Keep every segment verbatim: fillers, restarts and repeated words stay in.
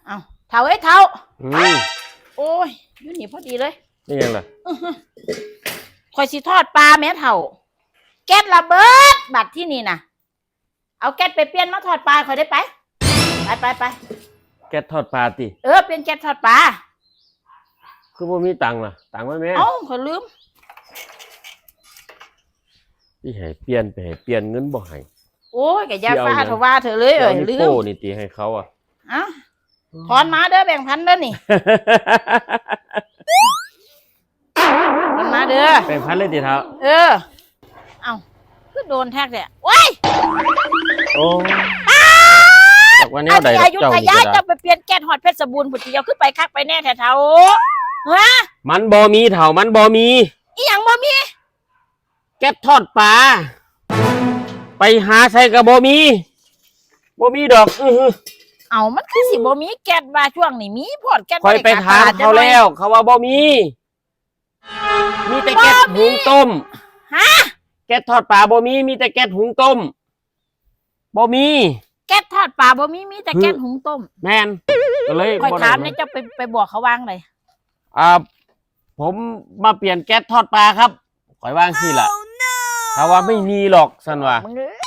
เอ้า เฒ่าเอ้ยเฒ่า อืม โอ้ย อยู่นี่พอดีเลย นี่ยังล่ะ ข่อยสิทอดปลาแหมเฒ่า แก๊สระเบิด บัดที่นี่น่ะ เอาแก๊สไปเปลี่ยนมาทอดปลาข่อยได้ไป ไปไปไป แก๊สทอดปลาติ เออ เปลี่ยนแก๊สทอดปลา คือบ่มีตังค์ล่ะ ตังค์ไว้แหม เอ้า ข่อยลืม สิให้เปลี่ยน ไปให้เปลี่ยน เงินบ่ให้ โอ้ย ก็อย่า สิเอาหยัง ฟ้าเถาะว่าเถอะเลย เอ้ย สิเอา ลืม โป้นี่ติให้เขาอะ เอ้า ถอนมาเด้อ แบ่งพันเด้อนี่ ถอนมาเด้อ แบ่งพันเลยติเฒ่า เออ เอ้า คือโดนแท้แท้ โอ้ย โอ้ ป๊าด จักว่าแนวใด อันนี้อยุธยา เจ้านี่ก็ได้ เจ้าไปเปลี่ยนแก๊สฮอดเพชรบูรณ์พุ้นติ เจ้าคือไปคักไปแน่แท้เฒ่า ฮะ มันบ่มีเฒ่า มันบ่มี อีหยังบ่มี แก๊สทอดปลา ไปหาไสก็บ่มี บ่มีดอก อื้อหือ เอ้า มันคือสิบ่มีแก๊สว่า ช่วงนี้มีโพดแก๊ส ข่อยไปถามเขาแล้ว เขาว่าบ่มี มีแต่แก๊สหุงต้ม ฮะ แก๊สทอดปลาบ่มี มีแต่แก๊สหุงต้ม บ่มี แก๊สทอดปลาบ่มี มีแต่แก๊สหุงต้ม แม่น ก็เลย ข่อย บ่ได้ ถามเนี่ย เจ้าไป ไปบอกเขาว่าไง อ่า ผมมาเปลี่ยนแก๊สทอดปลาครับ ข่อยว่าจั่งซี้ล่ะ เขาว่าไม่มีหรอก ซั่นว่า มึงเอ้ย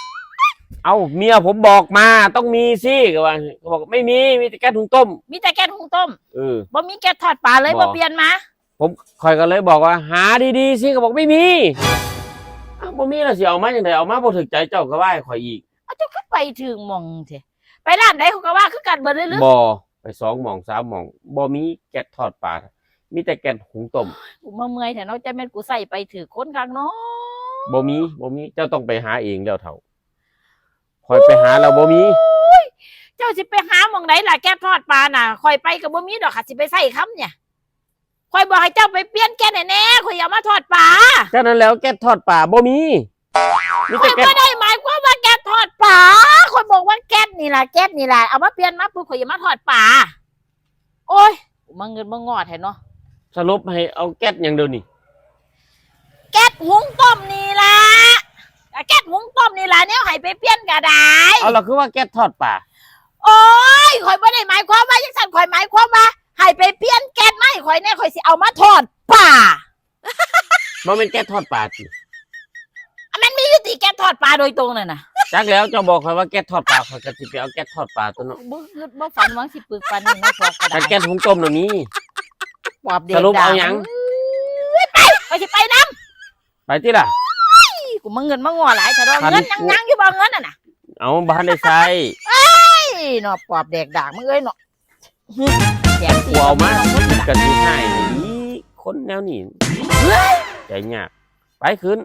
เอ้า เมียผมบอกมา ต้องมีสิ ก็ว่า เขาบอกไม่มี มีแต่แก๊สหุงต้ม มีแต่แก๊สหุงต้ม เออ บ่มีแก๊สทอดปลาเลย บ่ บ่เปลี่ยนมา ผม ข่อยก็เลยบอกว่า หาดีๆสิ ก็บอกไม่มี อ้าว บ่มีแล้วสิเอามาจั่งใด เอามาบ่ถูกใจเจ้าก็ว่าให้ข่อยอีก เอา เจ้าคือไปถึงหม่องแท้ ไปร้านใดเขาก็ว่าคือกันเบิดเลยหรือ บ่ ไปสองหม่องสามหม่อง บ่มีแก๊สทอดปลา มีแต่แก๊สหุงต้ม กูมาเมื่อยแท้เนาะ จักแม่นกูใส่ไปถืกคนคักเนาะ บ่มี บ่มี เจ้าต้องไปหาเองแล้วเฒ่า ข่อยไปหาแล้วบ่มี โอ้ย เจ้าสิไปหาหม่องใดล่ะ แก๊สทอดปลาน่ะ ข่อยไปก็บ่มีดอก คันสิไปใส่คำเนี่ย ข่อยบอกให้เจ้าไปเปลี่ยนแก๊สให้แหน่ ข่อยอยากมาทอดปลา ก็นั่นแหล้ว แก๊สทอดปลาบ่มี มีแต่แก๊ส ข่อยบ่ได้หมายความว่าแก๊สทอดปลา ข่อยบอกว่าแก๊สนี่ล่ะ แก๊สนี่ล่ะ เอามาเปลี่ยนมาปุ๊บ ข่อยอยากมาทอดปลา โอ้ย กูมาเงินมางอดแท้เนาะ สรุปให้เอาแก๊สหยังเดี๋ยวนี้ แก๊สหุงต้มนี่ล่ะ แก๊สหุงต้มนี่ล่ะ แนวให้ไปเปลี่ยนก็ได้ เอาล่ะ คือว่าแก๊สทอดปลา โอ้ย ข่อยบ่ได้หมายความว่าจั่งซั้น ข่อยหมายความว่าให้ไปเปลี่ยนแก๊สมาให้ข่อยแหน่ ข่อยสิเอามาทอดปลา บ่แม่นแก๊สทอดปลาติ อันมันมีอยู่ติแก๊สทอดปลาโดยตรงนั่นน่ะ จักแล้ว เจ้าบอกข่อยว่าแก๊สทอดปลา ข่อยก็สิไปเอาแก๊สทอดปลาตั๊วเนาะ บ่คิดบ่ฝันว่าสิปึกปานนี้เนาะ พวกกระดาษ แต่แก๊สหุงต้มน่ะมี ปอบเด็ก สรุปเอาหยัง ด่า เอ้ย ไป ข่อยสิไปนำ ไปติล่ะ โอ้ย กูมาเงินมางอหลายแท้ดอก คัน เงินยัง กู ยังอยู่บ่ เงินน่ะน่ะ เอา บ่ทันได้ใช้ เอ้ย เนาะ ปอบแดกดากมึงเอ้ยเนาะ แดก กูเอามา กันสิให้อีก คนแนวนี้ เฮ้ย ใจยาก ไปขึ้น